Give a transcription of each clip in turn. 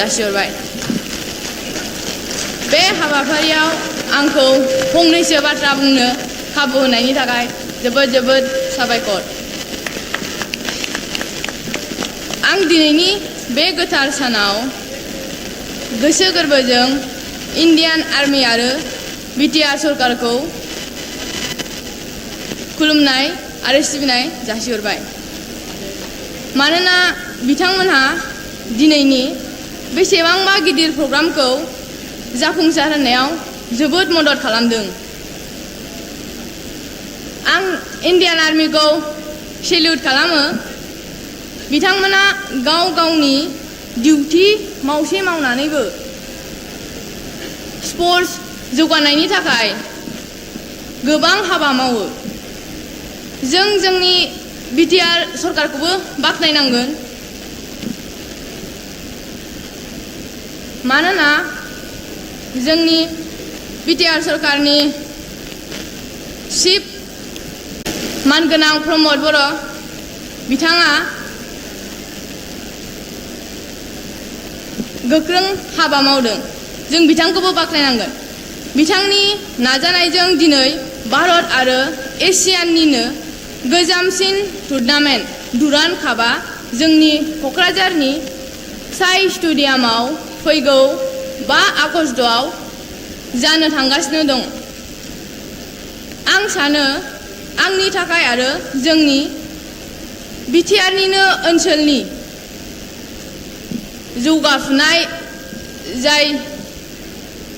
जासिहरबाय। बे हाबाफारियाव आंखौ फंनैसो बाथ्रा बुंनो खाबु होनायनि थाखाय जोबोद जोबोद साबायखर। आं दिनैनि बे गोथार सानाव गोसो गोरबोजों इन्डियान आर्मी आरो BTR सरकारखौ खुलुमनाय आरो सिबिनाय जासिहरबाय। मानोना बिथांमोनहा दिनैनि बेसेबांबा गिदिर प्रग्रामखौ जाफुंसार होनायाव जोबोद मदद खालामदों। आं इन्डियान आर्मीखौ सेल्युट खालामो। बिथांमोना गाव गावनि डिउटि मावनानैबो स्पर्ट्स जौगानायनि थाखाय गोबां हाबा मावो। जों जोंनि BTR सरकारखौबो बाख्नायनांगोन। मानोना जोंनि BTR सरकारनि चिफ मानगोनां प्रमद बर' बिथाङा गोख्रों हाबा मावदों। जों बिथांखौबो बाख्नायनांगोन। बिथांनि नाजानायजों दिनै भारत आरो एसियानिनो गोजामसिन टुर्नामेन्ट दुरान्ड कापआ जोंनि क'क्राझारनि साई स्टेडियामाव फैगौ 5 आगस्टआव जानो थांगासिनो दं। आं सानो आंनि थाखाय आरो जोंनि BTRनिनो ओनसोलनि जौगाफुनाय जाय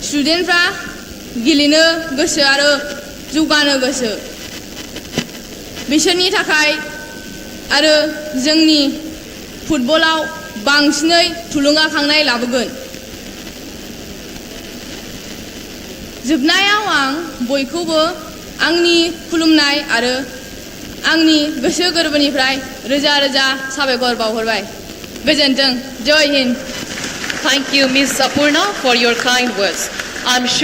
स्टुडेन्टफ्रा गेलेनो गोसो आरो जौगानो गोसो बिसोरनि थाखाय आरो जोंनि फुटबलाव बांसिनै थुलुंगाखांनाय लाबोगोन। जोबनायाव आं बयखौबो आंनि खुलुमनाय आरो आंनि गोसो गोरबोनिफ्राय रोजा रोजा साबायखर बावहरबाय। गोजोन्थों। जय हिन्द। Thank you, Ms. Sapurna, for your kind words. I'm sure